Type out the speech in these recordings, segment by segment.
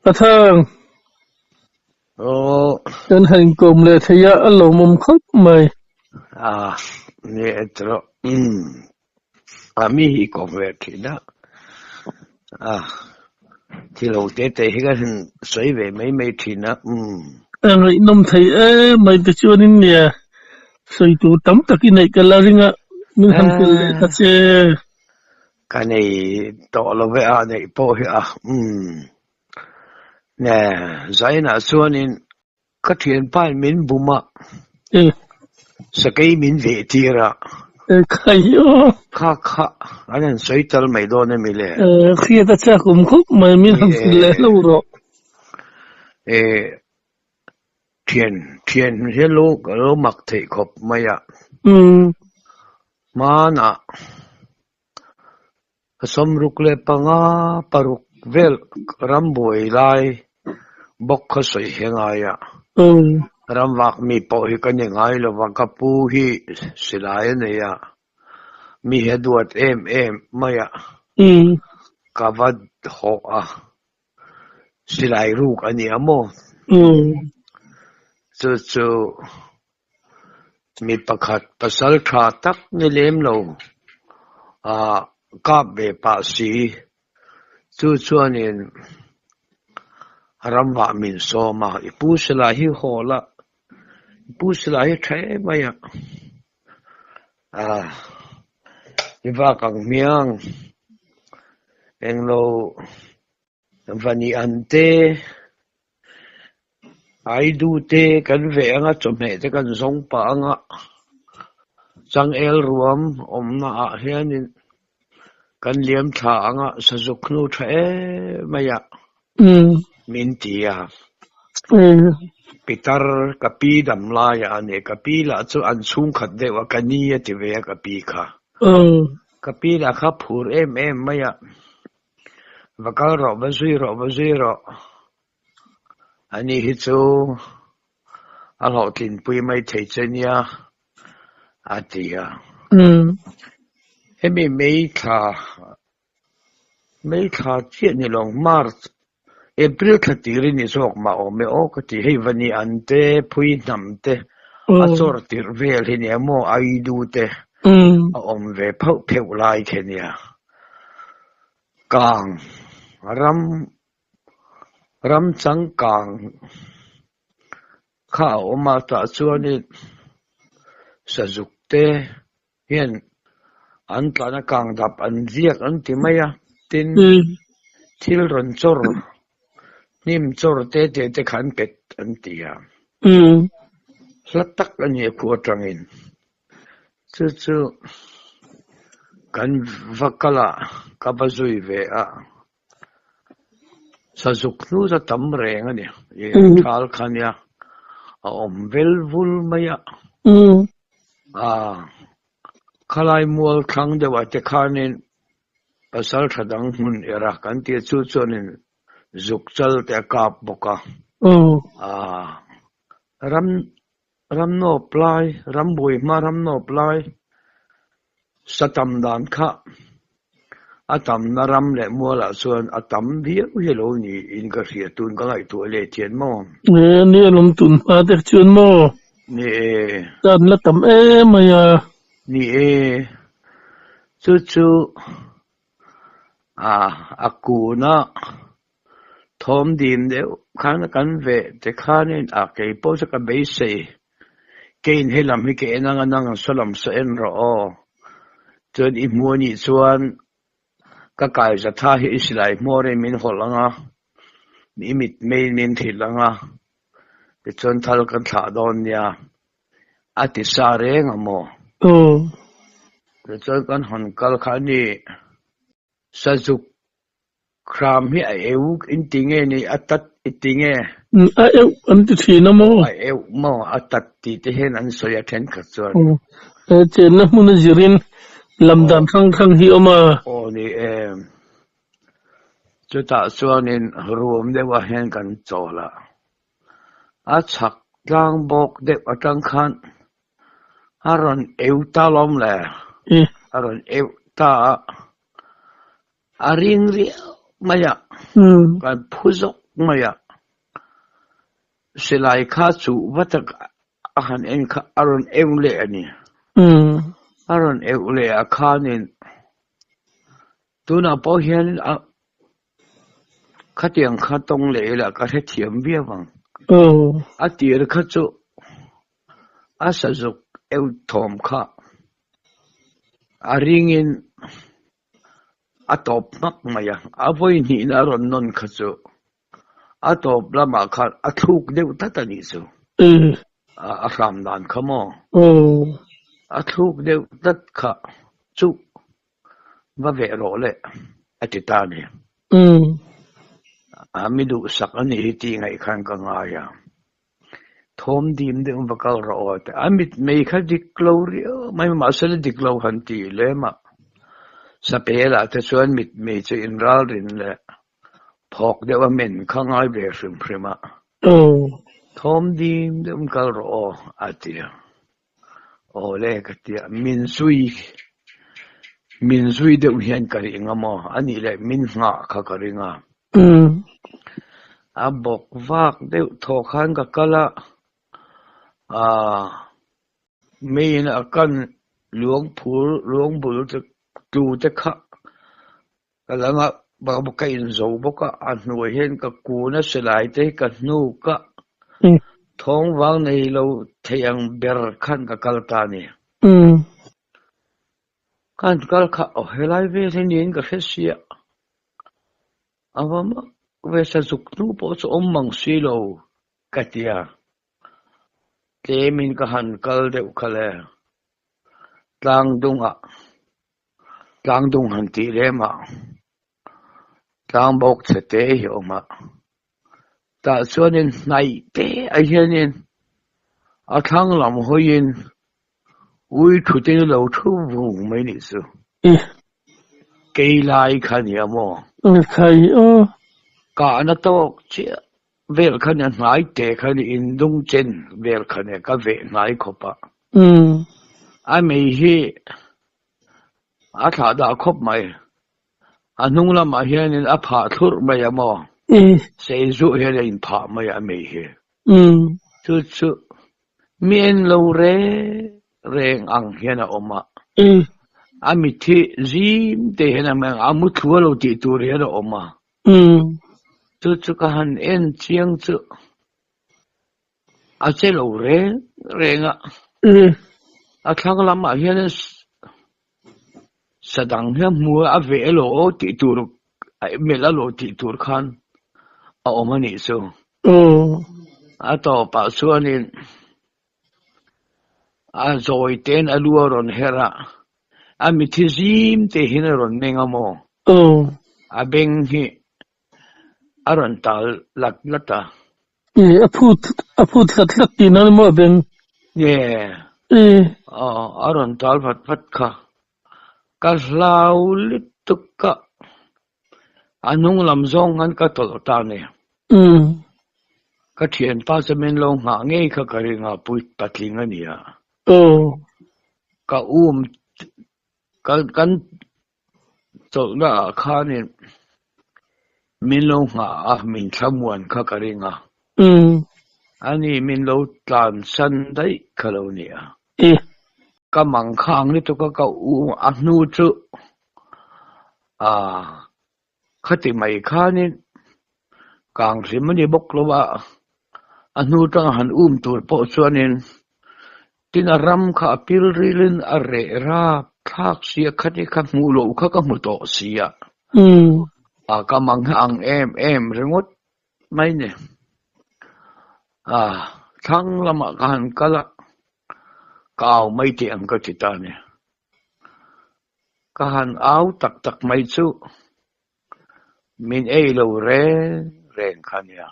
A thang. Aw. Kan han inkawm leh thei a, a lawmawm khawp mai. A, ni e tawh. A mi hi kawm ve thin a. A, thil ho te te hi ka han sawi ve mai mai thin a. A ngaihnawm thei em mai te chuanin nia sawi tur tam tak i neih ka la ring a, min han hrilh leh ta che. Ka nei tawh lo ve a, neih pawh hi a. Umm. Nge, Zainah chuanin ka thianpain min bum a, sakei min veh tir a. Khai aw. Kha kha an han sawi tal mai dawn emi le? Hriat a chak awm khawp mai, min han hrilh leh hlauh rawh. E, thian, thian hian lo ka lo mak theih khawp mai a. Hmanah. Ka sawmruk leh panga paruk vel rambuai lai bawk kha sawi hi ngai a. Ramvak mi pawh hi ka ni ngai lo va, ka pu hi silai a nei a, mi hi a duat em em mai a, ka va hawh a, silai ruk a ni a maw? Chu chu Mi pakhat pasal tha tak ni lem lo ah kap ve pah si. Chu chuanin ramvah min sawm a, i pu silai hi haw la, i pu silai hi tha em mai a, ah i vak ang hmiang englo Va ni an te, Aidu te kan veh anga chawhmeh te kan zawng pah anga changel ruam awmna ah hianin kan liam thla anga sazuk hnu tha em mai a min ti a. Pitar ka pi dam laiah a ni, ka pi lah chu an chhungkhat deuh a, ka ni a ti ve a ka pi kha. Ka pi lah kha phur em em mai a. Va kal rawh, va zui rawh, va zui rawh. Ani hi chu a hlawhtlinpui mai thei che nia, a ti a. Hemi May thla, May thla chiah ni lo, March, April thla tir i ni zawk mah awm e aw ka ti. Hei va ni an te, phui hnam te, a chawr tirh vel hi nia maw, Aidu te a awm ve phauh pheuh lai khi nia. Kang ram ram changkang kha a awm a tah chuanin sazuk te hian an tlana kang dap an ziak an ti mai a tin thil rawn chawr hnim chawr te te te kha an pet an ti a hla tak a ni a khu atangin. Chu chu kan va kal a, ka va zui ve a, sazuk hnu chu a tam reng a ni, thal kha nia a awm vel vul mai a, ah khalai mual thlang deuh ah te khanin pasal tha dang hmun er a kan tih chu chuanin zuk chal te a kap bawk a, ah ram Ramnawp lai, rambuai hma ramnawp lai sa tam dan kha a tamna ram leh mualah chuan a tam viau hi lo niin ka hria tun ka ngaihtuah leh thian maw? E, ni alawm tun hma te chuan maw? Ni e. Tan la tam em mai a. Ni e, chu chu a a kuna Thawm dim deuh khan kan veh te khanin a kei pawh chu ka beisei. Keiin he lam hi ka en anga nang saw lam saw en rawh aw. Chuan i hmu anih chuan ka kai zatha hi i silai hmawrin min hawlh anga, i mitmeiin min hrilh anga, tichuan thal kan thlah dawn nia a ti sa reng a maw. Tichuan kan hawn kal kha a ni. Sazuk Hram hi a eu in ti nge ni a tat i ti nge? A eu an ti thin a maw? A eu maw? A tat tih te hian an sawi a thenkhat chuan. Aw, chenna hmun a zirin lam dan hrang hrang hi awm a. Aw ni e. Chutah chuanin ruam deuhah hian kan chawl a. A chhak tlang bawk deuh atang khan a rawn eu ta lawm le. A rawn eu ta a. A ring riau mai a, kan phu zawk mai a. Silai kha chuh va tak a han en kha a rawn eu leh a ni. A rawn eu leh ah khanin tunah pawh hian a khatiang kha tawng leh ila ka hrethiam viau ang. A tir kha chu a sazuk eu thawm kha a ringin a tawp hmak mai a, a vawi hnihna a rawn nawn kha chu a tawp lamah khan a thluk deuh tlat a nih chu. A hram dan kha maw? A thluk deuh tlat kha chu va veh rawh le a ti ta a ni. A mi duhsak a nih hi tih ngaih khan ka ngai a. Thawm dim deuh va kal rawh aw tih a mitmei kha dik lo riau mai mahse la dik lo han tih lem a. Sapel ah te chuan mitmei chu inralrin leh phawk deuh a men kha ngai ve hrim hrim a. Thawm dim deuh kal rawh aw a ti a. Aw le ka ti a, min zui min zui deuh hian ka ring a maw? A nih leh min nghah kha ka ring a. A bawk vak deuh thaw khan ka kal a, aaa meiin a kan luang phur luang bul te tlu te kha ka lang a, ka inzo bawk a, a hnuai hian ka kun a silai te hi ka hnuk a, thawng vang nei lo thei ang ber khan ka kal ta a ni. Ka han kal kha aw helai vel hi niin ka hre sia, a va mak ve sazuk hnu pawh chu awm mang si lo ka ti a, tlemin ka han kal deuh kha le tlang dungah Tlang dung han tih lem ah tlang bawk chhe te hi a awm a, tah chuanin hnaih te ah hianin a thlang lam hawiin ui thutin a lo thu vung mai nih chu. Kei lai kha nia maw? Kahna tawk chiah vel kha nia hnai te kha nia indung chen vel kha nia ka veh hnai khawp a. A mei hi a thlah dah khawp mai. A hnung lamah hianin a phah thlurh mai a maw? Sei zuh hian a inphah mai a mei hi. Chu chu mi en lo reng reng ang hian a awm a. A mit hi zim te hian a meng a, a mu thlu a lo tih tur hian a awm a. Chu chu ka han en chiang chu a che lo reng reng a. A thlang lamah hian sa dang hian hmu a veh elaw aw tih tur melh a lo tih tur khan a awm a nih chu. A tawpah chuanin a zawi tein a lu a rawn herh a, a mithi zim te hian a rawn meng a maw? A beng hi a rawn tal lat lat a. A phut a phut hlat hlat tih nan maw a beng? Nge a rawn tal vat vat kha. Ka hlau lutuk a, a hnung lam zawng khan ka tawlh ta a ni. Ka thianpa chu min lo nghah ngei kha ka ring a, pui patling a ni a. Ka um kan chawlhna ah khanin min lo nghah a, min thlamuan kha ka ring a. Ani min lo tlansan daih kha lo ni a. Ka mang kha ang lutuk a, ka u a hnu chu ah khati mai khanin kang hlim a ni bawk lo a, a hnu tanga han um tur pawh chuanin tin a ram kha a pil rilin a reh rap thlak si a, khati kha hmuh loh kha ka hmu tawh si a, ah ka mang hi ang em em ringawt mai ni. Ah thlang lamah ka han kal a, ka au mai teh ang ka ti ta a ni. Ka han au tak tak mai chu min ei lo reng reng kha nia.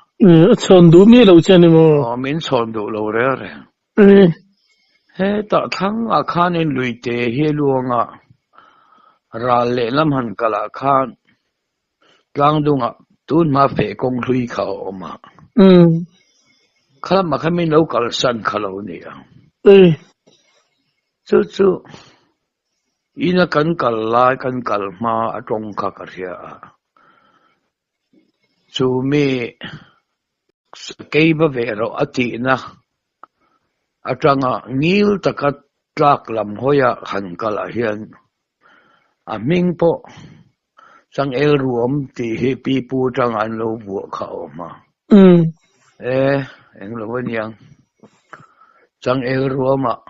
A chhawn duh miah lo che a ni maw? Aw, min chhawn duh lo reng reng. Hetah thlangah khanin luite hi a luang a, ral lehlam han kalah khan Tlangdungah tun hma feh kawng hlui kha a awm a. Kha lamah khan min lo kalsan kha lo ni a. Chu chu ina kan kal lai kan kal hma a tawng kha ka hria a. Chu mi sakei va ve rawh a tihna atanga ngil taka tlak lam hawia han kalah hian a hming pawh Changel ruam tih hi pipu atanga an lo vuah kha a awm a. E, eng lo aniang. Changel ruamah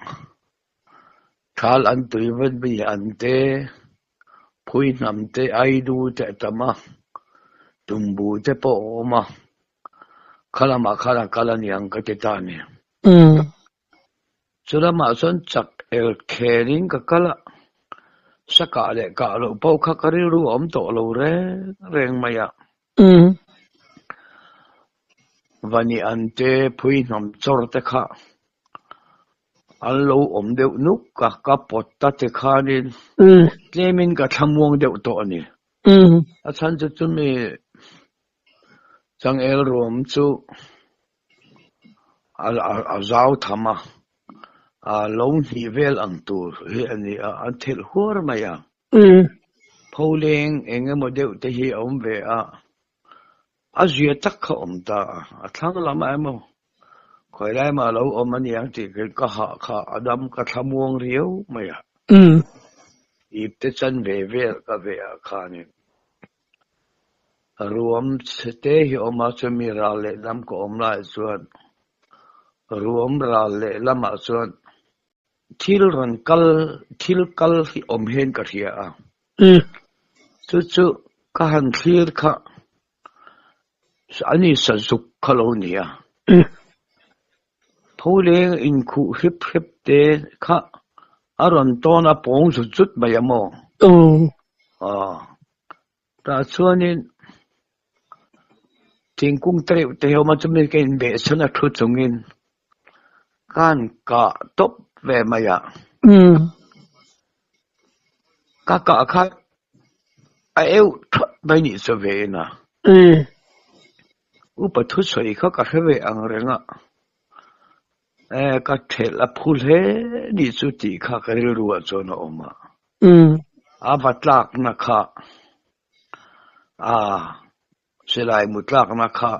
thal an tui vat mi an te, phui hnam te, aidu te a tam a, tumbu te pawh a awm a. Kha lamah khan a kal aniang ka ti ta a ni. Chu lamah chuan chak el khelin ka kal a, sa kah leh kah loh pawh kha ka rilru a awm tawh lo reng reng mai a. Vani an te phui hnam chawr te kha an lo awm deuh nuk a, ka pawt ta te khanin tlemin ka thlamuang deuh tawh a ni. A chhan chu chumi changel ruam chu a zau tham a, a lo hnih vel ang tur hi a ni a, an thelh huar mai a. Pholeng eng emaw deuh te hi a awm ve a, a zia tak kha a awm ta a, a thlang lamah emaw khawi lai mah a lo awm a niang tih ka hah kha a dam ka thlamuang riau mai a. Ip te chan ve vel ka ve ah khanin Ruam chhe hi a awm a, chumi ral leh lam ka awm laiah chuan ruam ral leh lamah chuan thil rawn kal thil kal hi awm hian ka hria a. Chu chu ka han thlir kha ani sazuk kha lo ni a. Tho leng inkhuh hrep hrep te kha a rawn tawn a pawng zut zut mai a maw? Aw. Tah chuanin thingkung te reuh te hi a awm a, chumi ka inbehchhan a thu chungin ka han kah tawp ve mai a. Ka kah kha a euh that mai nih chu ve in a. Upa thusawi kha ka hre ve ang reng a, e ka thelh a phu hle nih chu tih kha ka rilru ah chuan a awm a. A va tlakna kha a silai mu tlakna kha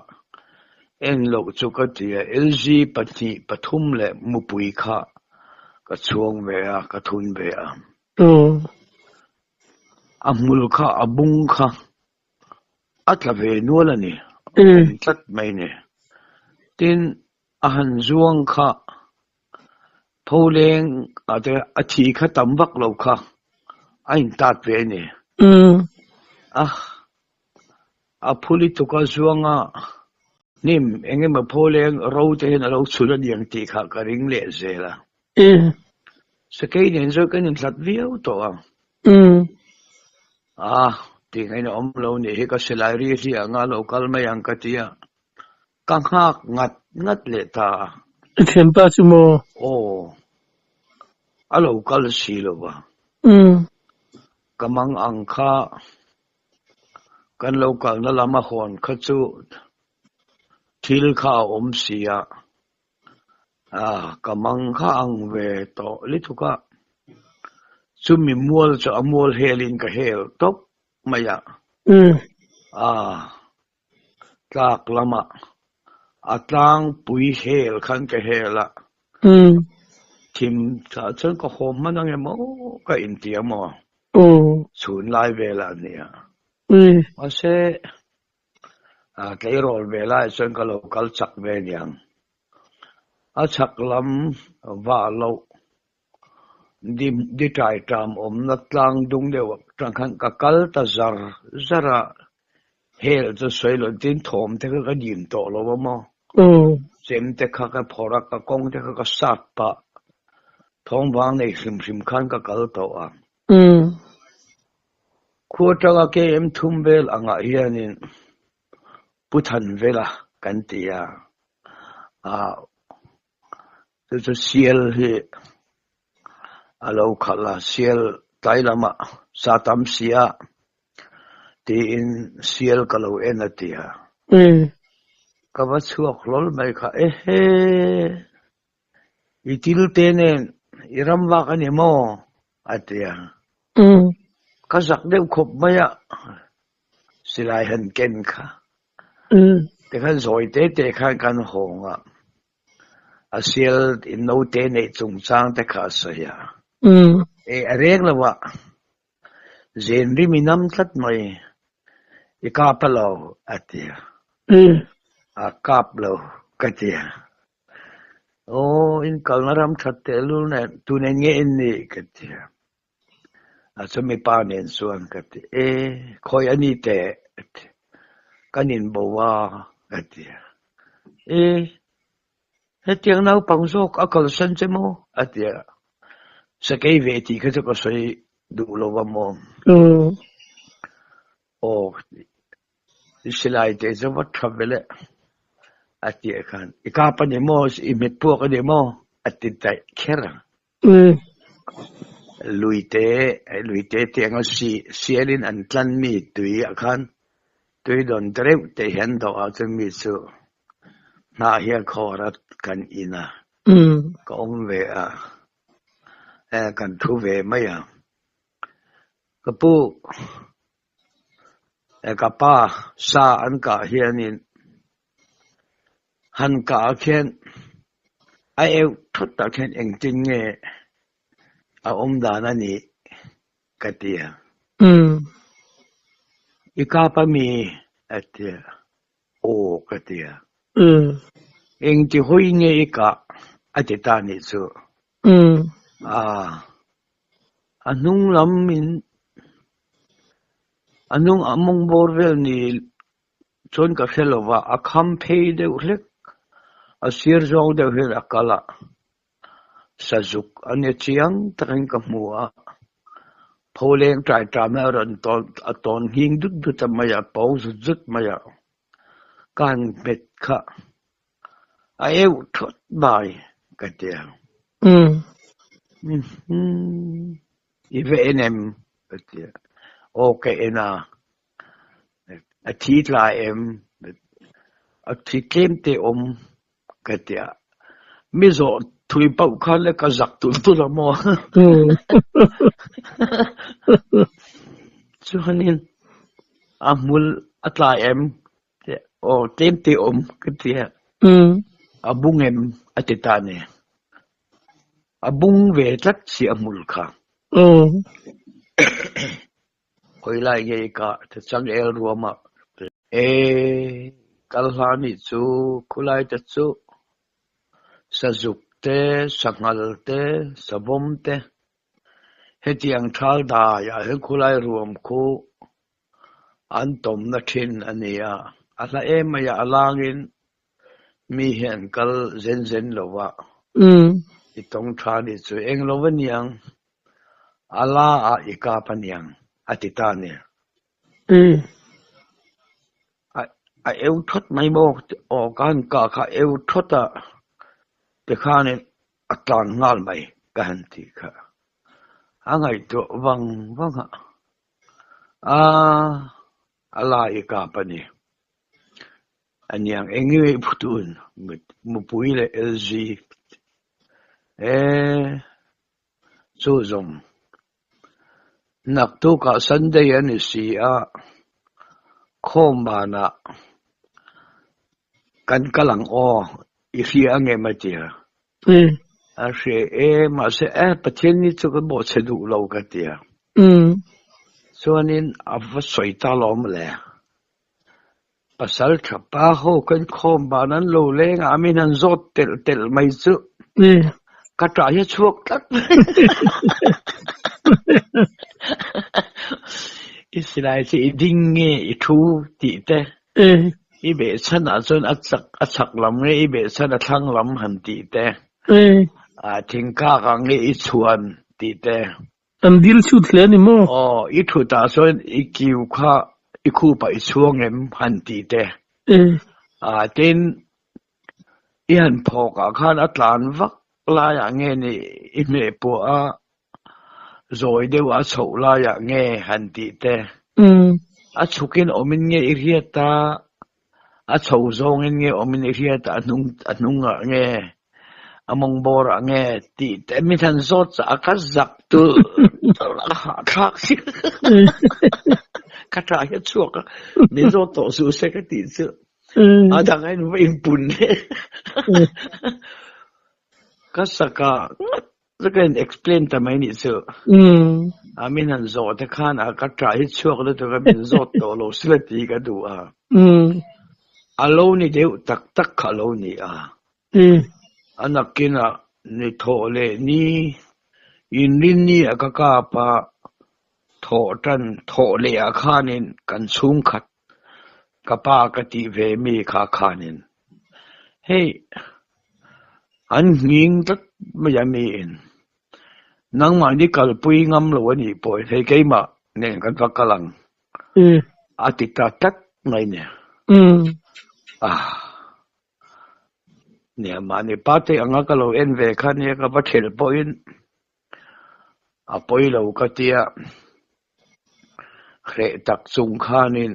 en loh chu ka ti a, LG 2 3 leh mupui kha ka chhuang ve a, ka thun ve a. A hmul kha a bung kha a tla ve nual a ni, a awm tlat mai ni. Tin, a han zuang kha Pholeng ah te a thi kha tam vak lo kha a intat ve a ni. A a phuli tuk a zuang a, hnim eng emaw pholeng ro te hian a lo chhun a niang tih kha ka ring leh zel a. Sakei nen chuan kan inhlat viau tawh a. A tih ngaihna awm lo nih hi ka silai ri hliah anga lo kal mai ang ka ti a. Ka nghak ngat ngat leh ta a. I thianpa chu maw? Aw, a lo kal si lo va. Ka mang ang kha kan lo kalna lam a hawn kha chu thil kha a awm si a. Ka mang kha ang ve tawh lutuk a. Chumi mual chu a mual helin ka hel tawp mai a. Tlak lamah a tlangpui hel khan ka hel a, thim tah chuan ka haw hman ang em aw ka inti ang maw? Chhun lai velah a nia. Mahse, tleirawl ve laiah chuan ka lo kal chak ve aniang. A chhak lam vah loh di ṭai ṭam awmna tlang dung deuh atang khan ka kal ta zar zar a, hel chu sawi lo tin thawm te kha ka dim tawh lo a maw? Chem te kha ka phawrh a, ka kawng te kha ka sat pah, thawm vang nei hrim hrim khan ka kal tawh a. Khua atanga KM thum vel angah hianin Pu Thanvela kan ti a, Chu chu sial hi a lo khalh a, sial tlai lamah sa tam si a tiin sial ka lo en a ti a. Ka va chhuak hlawl mai kha, ehe, i til te nen i ram vak a ni maw? a ti a. Ka zak deuh khawp mai a, silai han ken kha. Tikhan zawi te te khan kan hawng a, a sial in naute neih chungchang te kha a sawi a. E a reng lo a, zen rim i nam tlat mai, i kap a lo a ti a. A kap lo ka ti a. Aw in kalna ram that tehlul nen tunen nge in nih ka ti a. A chumi pa nen chuan ka ti, E, khawi a ni teh? a ti. Kan inbo a, ka ti a. E, hetiang naupang zawk a kalsan che maw? a ti a. Sakei ve tih kha chu ka sawi duh lo va maw? Aw, i silai teh chu va tha ve le, a ti ah khan, I kap a ni maw? I hmet puak a ni maw? a ti daih kher ang. Luite luite tianga si sialin an tlan mi tui ah khan tui dawn ta reuh te hian dawh ah chuan mi chu hnah hi a khawr a kan in a ka awm ve a kan thu ve mai a ka pu ka pa sa an kah hianin Han kah ah khian a euh thut ah khian engtin nge a awm dan a nih ka ti a. I kap a mi a ti a, aw ka ti a. Engti hawi nge i kah a ti ta nih chu. A hnung lam in a hnung a mawng bawr vel ni Chuan ka hre lo va, a kham phei deuh hlek, a sir zawng deuh hian a kal a, sazuk a ni chiang takin ka hmu a, pholeng ṭai ṭam hi a rawn tawn a tawn nghing dut dut a mai a, pawng zut zut mai a, ka han hmet kha a euh thawt mai ka ti a. I va en em? Ka ti a, aw ka en a. A thi tla em? A thi tlem te awm ka ti a. Mi zawh thui pauh khan le ka zak tulh tulh a maw? Chuanin a hmul a tla em? Aw tlem te awm ka ti a. A bung em? A ti ta a ni. A bung ve tlat si a hmul kha. Khawi lai nge i kah te changel ruam ah E kal hla nih chu khulai te chu sazuk te, sanghal te, savawm te hetiang thal dai ah hian khulai ruam khu an tawmna thin a ni a, a hla em mai a, a langin mi hi an kal zen zen lo va, i tawng tha nih chu eng lo va niang. A la ah i kap a niang, a ti ta a ni. A eu thawt mai maw? Aw, ka han kah kha eu thawt a, tikhanin a tlan nghal mai ka han ti kha. A ngaihtuah vang vang a, a, a la i kap a ni. A niang eng nge i phutun? Mupui leh LG. E. Chu zawng, naktukah Sunday a ni si a, khawm banah kan kal ang aw, i hria ang em a ti a. A hria e, mahse e Pathian ni chu ka bawhchhe duh lo ka ti a. Chuanin a va sawi ta lawm le. Pasal tha pa ho kan khawm ban an lo leng a, min han zawt telh telh mai chu ka ṭah hi a chhuak tlat. I silai chu i ding nge i thu tih te, i behchhan ah chuan a chak a chhak lam nge i behchhan a thlang lam han tih te, thingkak ah nge i chhuan tih te. An dil chhut hle a ni maw? Aw, i thutah chuan i kiu kha i khupah i chhuang em han tih te. Ah, tin, i han phawkah khan a tlan vak laiah nge ni i hmeh puah a, zawi deuh a chhoh laiah nge han tih te. A chhukin awmin nge i hriat a, A chho zawngin nge awmin i hriat a hnung a hnungah nge a mawng bawrah nge tih te mi han zawt chah a ka zak tu a hahthlak si ka tah hian chhuak a min zawt tawh suh se ka tih chu. A dang a in va inpun Ka saka ngat chu ka in explain ta mai nih chu. A min han zawh te khan a ka ṭah hi chhuak lutuk a min zawt tawh lo sila tih ka duh a. A lo ni deuh tak tak kha a lo ni a. A nakinah ni thawh leh ni inrin ni a ka kap a, thawh tan thawh leh ah khanin kan chhungkhat ka pa ka tih ve mi kha khanin hei an nghing tlat mai a miin nangmahni kalpui ngam lo a nih pawhin hei keimah nen kan va kal ang a ti ta tlat mai nia. Nia mahni pa te anga ka lo en ve kha nia ka va thelh pawhin a pawi lo ka tia hreh tak chung khanin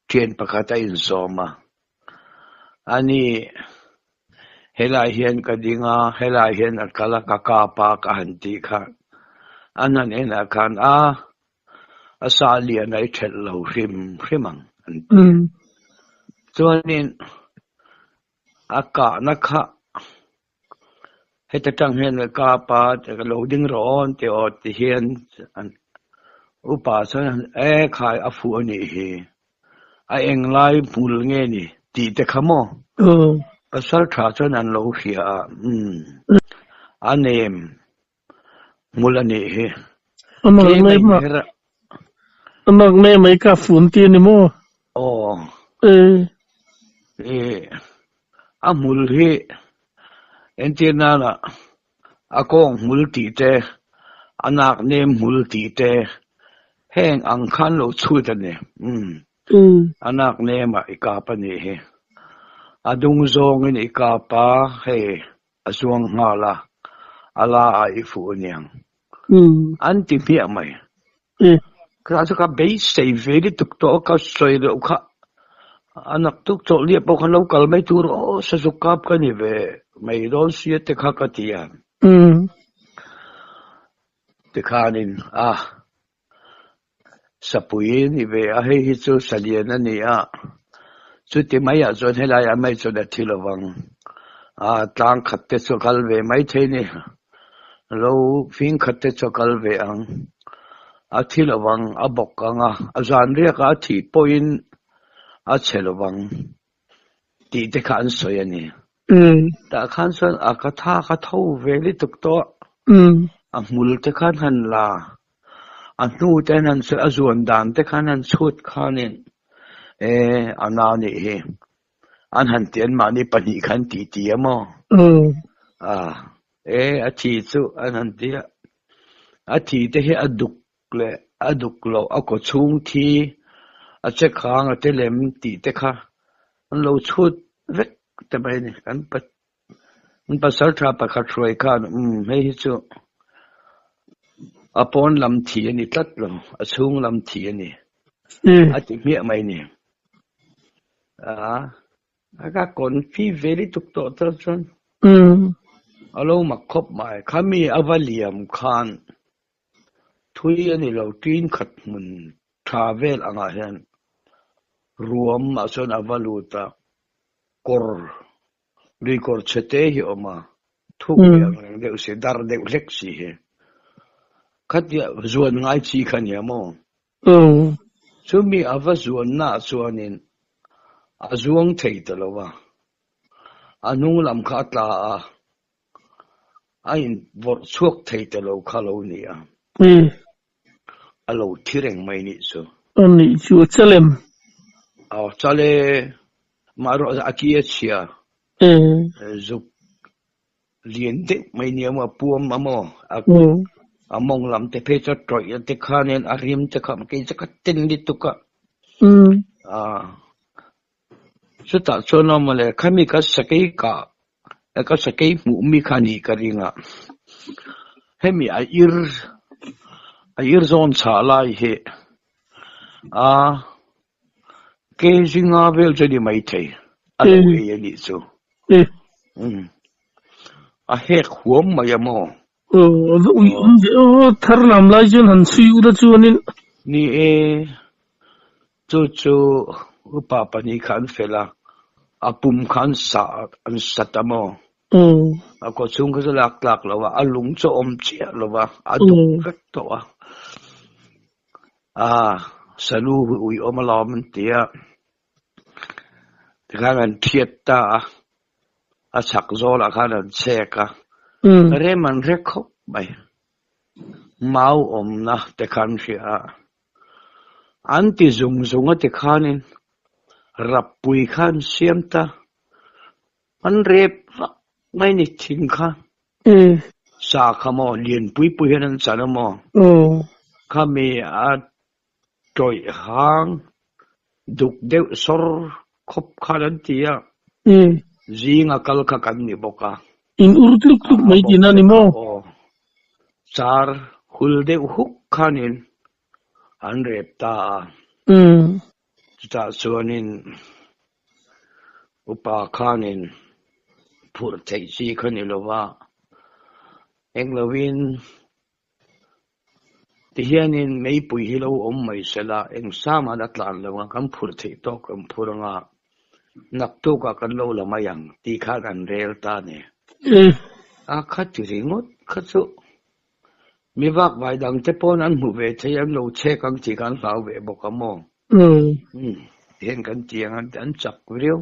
thian pakhat a insawm a, ani helai hian ka ding a helai hian a kal a ka kap a ka han tih kha an han enah khan a a sa lian a i thelh lo hrim hrim ang an ti a. Chuanin a kahna kha heta tang hian ka kap a ka lo ding rawh aw an ti aw ti hian an upa chuan e khai a fuh a nih hi a eng lai hmul nge ni tih te kha maw pasal tha chuan an lo hria a umm a nem Hmul a nih hi. A mak mai ma. A mak mai mai ka fun ti a ni maw? Aw. E. A hmul hi entir nana a kawng hmul tih te, a nak nem hmul tih te heng ang khan lo chhut a ni. Umm. A nak nemah i kap a nih hi. A dung zawngin i kap a, hei A zuang nghal a, a la a i fuh aniang. An ti hmiah mai. Ka chu ka beisei ve lutuk tawh a, ka sawi loh kha a nak tuk chawlh liah pawh khan lo kal mai tur aw sazuk kap ka ni ve mai dawn sia te kha ka ti a. Tikhanin a Sapui ni ve a, hei hi chu salian a ni a, chuti maiah chuan helaiah mai chuan a thi lovang a, tlang khat te chu a kal ve mai thei ni, lo fing khat te chu a kal ve ang, a thi lovang a bawk ang a, a zan riakah a thih pawhin a chhe lovang tih te kha an sawi a ni. Tah khan chuan a ka tha ka tho ve lutuk tawh, a hmul te khan han la. A hnu te han a zuan dan te khan han chhut khanin e a na nih hi an han ti anmahni pahnih khan tih ti a maw? A e a thi chu an han ti a, a thi te hi a duk leh a duk loh a kaw chhung thi a che khang a te lem tih te kha an lo chhut vek ta mai a ni kan An pasal tha pakhat hruai khan umm hei hi chu a pawn lam thi a ni tlat lo, a chhung lam thi a ni a ti hmiah mai ni. A ka confi ve lutuk tawh tawh chuan a lo mak khawp mai. Khami a va liam khan thui a ni lo, tin khat hmun tha vel angah hian ruam ah chuan a va lut a. Kawr, lui kawr chhe te hi a awm a, thuk ve ang reng deuh si, dar deuh hlek si hi. Khatia zuan ngai chi kha nia maw? Chumi a va zuannaah chuanin a zuang thei ta lo a, a hnung lam kha a tla a, a invawrh chhuak thei ta lo kha lo ni a. A lo thi reng mai nih chu. A nih chu a chal em? Aw chal e, mah erawh a ki a chhia. Zuk lian deuh mai nia maw, a puam a maw, a mawng lam te phei chu a tawih a te khanin a rim te kha kei chu ka ten lutuk a. Chutah chuan aw mawle, khami ka sakei kah ka sakei hmuh mi kha a nih ka ring a, hemi a ir a ir zawn chhah lai hi a ke zinga vel chu a ni maithei a lo ei a nih chu a hek huam mai a maw. Aw thar lam lai chuan han chhui ula chuanin. Ni e, chu chu upa pahnih kha an fel a. A pum kha an sah an sat a maw? A kawchhung kha chu lak tlak lo a, a lung chu a awm chiah lo va, a duk vek tawh a. A salu hi ui awm alawm an ti a, tikhan an thiat ta a, a chhak zawlah khan an chek a, rem an hre khawp mai. Mau awmna te kha an hria a, an ti zung zung a tikhanin rappui kha an siam ta, an rep vak mai ni thing kha. Sa kha maw lian pui pui hian an chan a maw? Khami a tawih hang duk deuh sawr khawp khan an ti a, zinga kal kha kan ni bawk a. In ur tluk tluk mai tihna a ni maw? Aw, char hul deuh huk khanin an rep ta a. Chutah chuanin upa khanin phurh theih chi kha ni lo va, eng lovin tihianin meipui hi lo awm mai se la, eng sama'n a tlan lo ang, kan phurh theih tawk kan phur anga naktukah kan lo la mai ang tih khan an rel ta a ni. A kha ti ringawt kha chu Mi vak vai dang te pawn an hmu ve thei an lo chhek ang tih kha an hlau ve bawk a maw? Umm tihian kan ti ang an chak viau.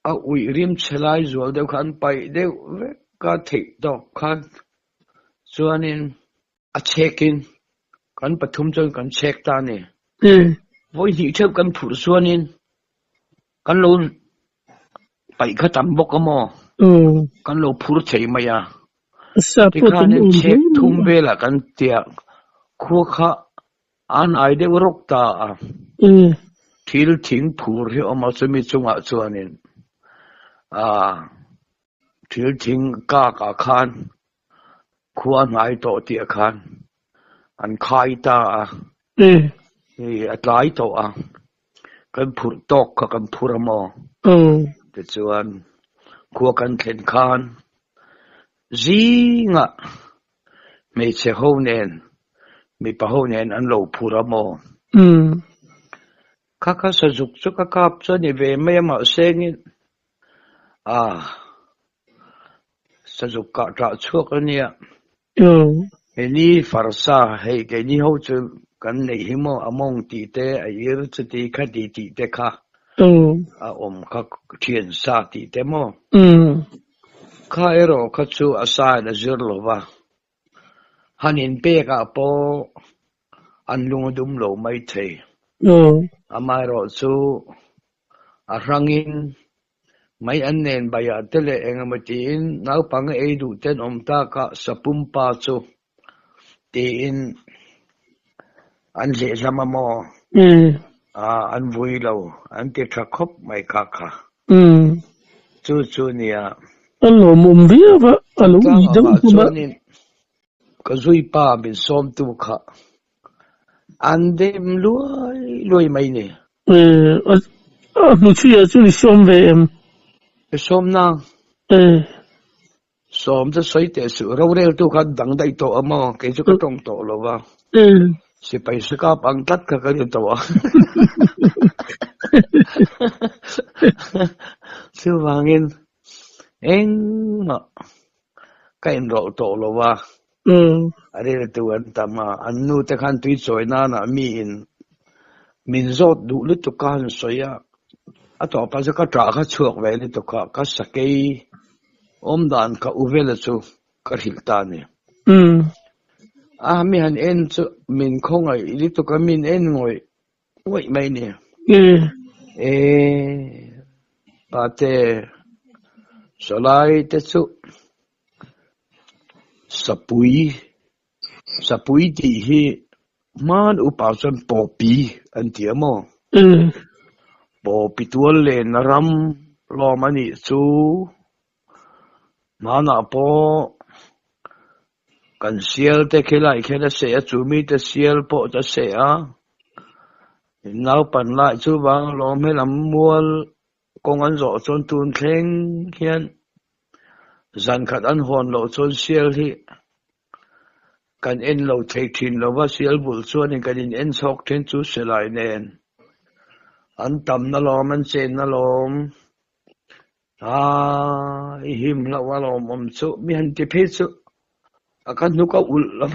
A uih rim chhe lai zual deuh kha an paih deuh vek a theih tawk khan chuanin a chhekin kan pathum chuan kan chhek ta a ni. Vawi hnih theuh kan phurh chuanin Kan lo paih kha tam bawk a maw? Kan lo phur thei mai a. Tikhanin chhek thum velah kan tia khua kha an ai deuh rawk ta a. Thil thing phur hi a awm a, chumi chungah chuanin aa thil thing kakah khan khua hnai tawh tih ah khan an khai ta a. Hei a tlai tawh a. Kan phurh tawk kha kan phur a maw? Tichuan khua kan thlen khan zingah hmeichhe ho nen mipa ho nen an lo phur a maw? Kha kha sazuk chu ka kap chu a ni ve mai a mahse ngin a sazuk kah ṭah chhuak a nia. Keini farsa hei keini ho chu kan neih hi maw a mawng tih te a ir chuti kha ti tih te kha a awm kha thian sa tih te maw kha erawh kha chu a sa in a zir lo va han in pek ah pawh an lung a dum lo mai thei amaherawh chu a hrangin Mai an nen baiah te leh engemaw tiin naupang ei duh ten awm takah sapumpa chu tiin an hlehhlam a maw? Aa an vui lo, an ti tha khawp mai kha kha. Chu chu nia. A lawmawm viau a, a lo ih deuh hmun a. Ka zuipa min sawmtu kha an dem luai luai mai ni. A hnuchhuiah chuan i sawm ve em? I sawm nang. Sawm chu sawi teh suh. Roreltu kha an dang daih tawh a maw? Kei chu ka tawng tawh lo va. Sipai sikap ang tlat kha ka ni tawh a. Chuvangin engmah Ka inrawlh tawh lo a, a riltu an tam a, an nu te khan tui chawi nanah miin min zawt duh lutuk ka han sawi a, a tawpah chuan ka ṭah kha chhuak ve lutuk a, ka sakei awmdan ka u vela chu ka hrilh ta a ni. A mi han en chu min khawngaih lutuk a, min en ngawih ngawih mai a ni. E pate sawlai te chu sapui sapui tih hi hman upa chuan pawpi an ti a maw? Pawpi tual lenna ram lawm a nih chu. Hmanah pawh kan sial te khilai khian a seh a, chu mite sial pawh chu a seh a, naupan lai chuvang alawm helam mual kawng an zawh chuan tun thleng hian zan khat an hawn loh chuan sial hi kan en lo thei thin lo va, sial bul chuanin kan in en chhawk thin chu silai nen. An tam na lawm, an chen na lawm. Aa, i him hlauh a lawmawm chu. Mi han ti phei chu a ka hnuk a ulh lo.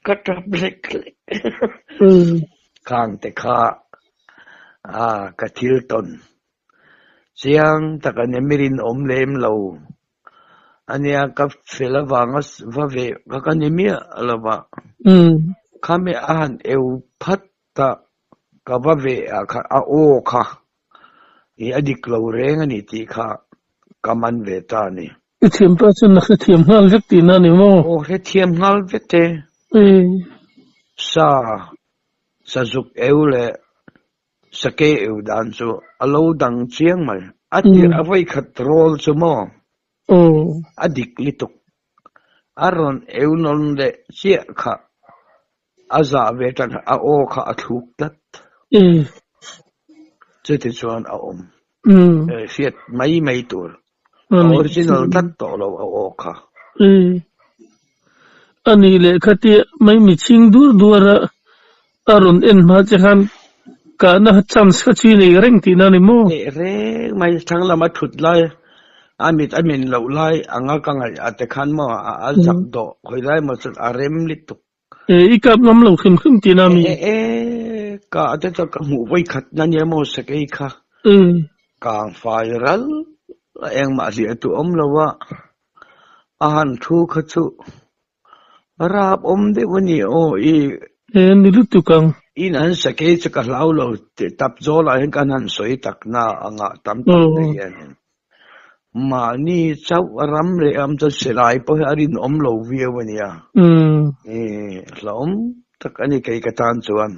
Ka tap lek lek. Khang te kha aa ka thil tawn. Chiang tak a ni, mi rinawm lem lo. Ania ka fel avanga va ve ka ka ni miah lo va. Khami a han eu phat ta ka va ve ah kha a aw kha i a dik lo reng a ni tih kha ka man ve ta a ni. I thiampa chuan a hrethiam nghal vek tihna a ni maw? Aw hrethiam nghal vek e. Sa, sazuk eu leh Sake eu dan chu a lo dang chiang mai. A tir a vawi khat rawl chu maw? A dik lutuk. A rawn eu nawn leh chiah kha a zah ve tan a aw kha a thluk tlat. Chuti chuan a awm. Hriat mai mai tur. A original tlat tawh lo a aw kha. A nih leh khatia mai michhing dur duar a A rawn en hma che khan kahna chance kha chu i nei reng tihna a ni maw? Nei reng mai, thlang lama thut lai, a mit a min loh lai anga ka ngaih a te khan maw a zak dawh hawi lai maw chuan a rem lutuk. E, i kap ngam lo hrim hrim tihna a mi? E, e, kah te chu ka hmuh vawi khat na nia maw sakei kha. Kang fai ral a engmah hliah tu awm lo a, a han thu kha chu Rap awm deuh a ni aw i. He ni lutuk ang. In an sakei chu ka hlau lo tih tap zawl ah hian kan han sawi tak na a ngah tam tak te hian in mahni chauh a ram leh am chuan silai pawh hi a rinawm lo viau a nia. I hlauhawm tak a ni kei ka tan chuan.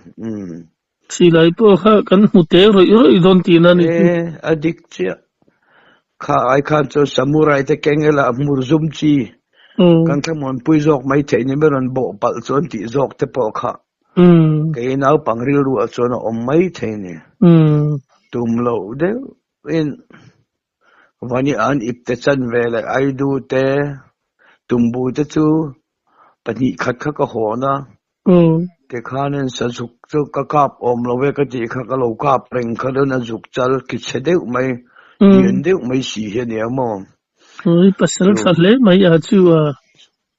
Silai pawh kha kan hmu te rawih rawih dawn tihna a ni. E, a dik chiah. Kha ai khan chuan samurai te keng ila hmur zum chi kan thlamuanpui zawk mai theih ni mai rawn bawh palh chuan tih zawk te pawh kha kei naupang rilru ah chuan a awm mai thei ni. Tum loh deuh in vani an ip te chan ve leh aidu te tumbu te chu pahnih khat kha ka hawn a. Tikhanin sazuk chu ka kap awm lo e ka tih kha ka lo kap reng kha dawn a zuk chal ki chhe deuh mai, lian deuh mai si hi a nia maw? Ui pasal tha hle mai a chu a.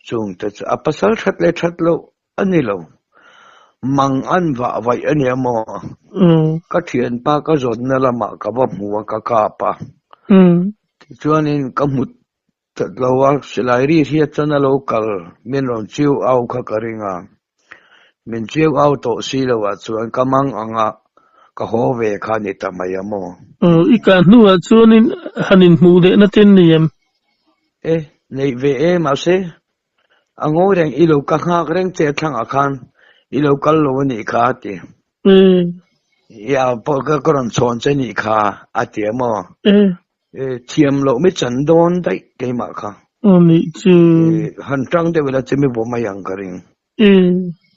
Chung te chu a pasal that leh that loh a ni lo. Mang an vah vaih a nia maw? Ka thianpa ka zawnna lamah ka va hmu a ka kap a. Tichuanin ka hmu That lo a, silai ri hriat chuan a lo kal, min rawn chiu au kha ka ring a. Min chiu au tawh si lo ah chuan ka mang ang a, ka haw ve kha ni ta mai a maw? Aw, i kah hnuah chuanin han inhmuh leh na ten ni em? E, neih ve e, mahse, a ngawi reng, i lo ka nghak reng che thlangah khan i lo kal lo a nih kha a ti. Ia pawh ka rawn chhawn che nih kha a ti a maw? Thiam loh mi chan dawn daih keimah kha. Aw nih chu. Han tang deuh ila chu mi bawm mai ang ka ring.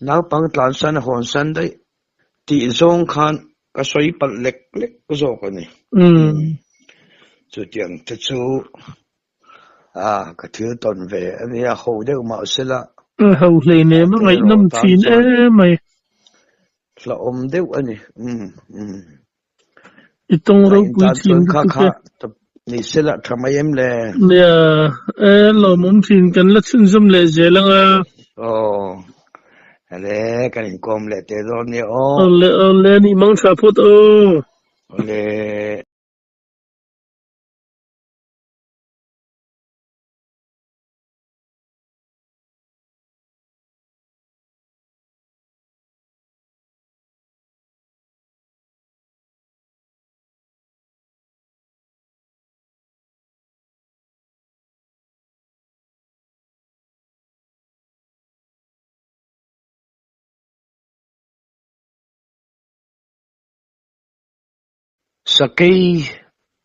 Naupang tlansan a hawnsan daih tih zawng khan ka sawi palh lek lek zawk a ni. Chutiang te chu ka thil tawn ve a nia, ho deuh mah sela. Ho hleinem a ngaihnawm thin emai. Hlauhawm deuh a ni. I tawng ropui thin lutuk e. Ni sela tha mai em le? Nia, e lawmawm thin kan la chhunzawm leh zel ang a. Aw, hele kan inkawm leh teh dawn nia aw. Awle awle ni mang tha phawt aw. Awle. Sakei.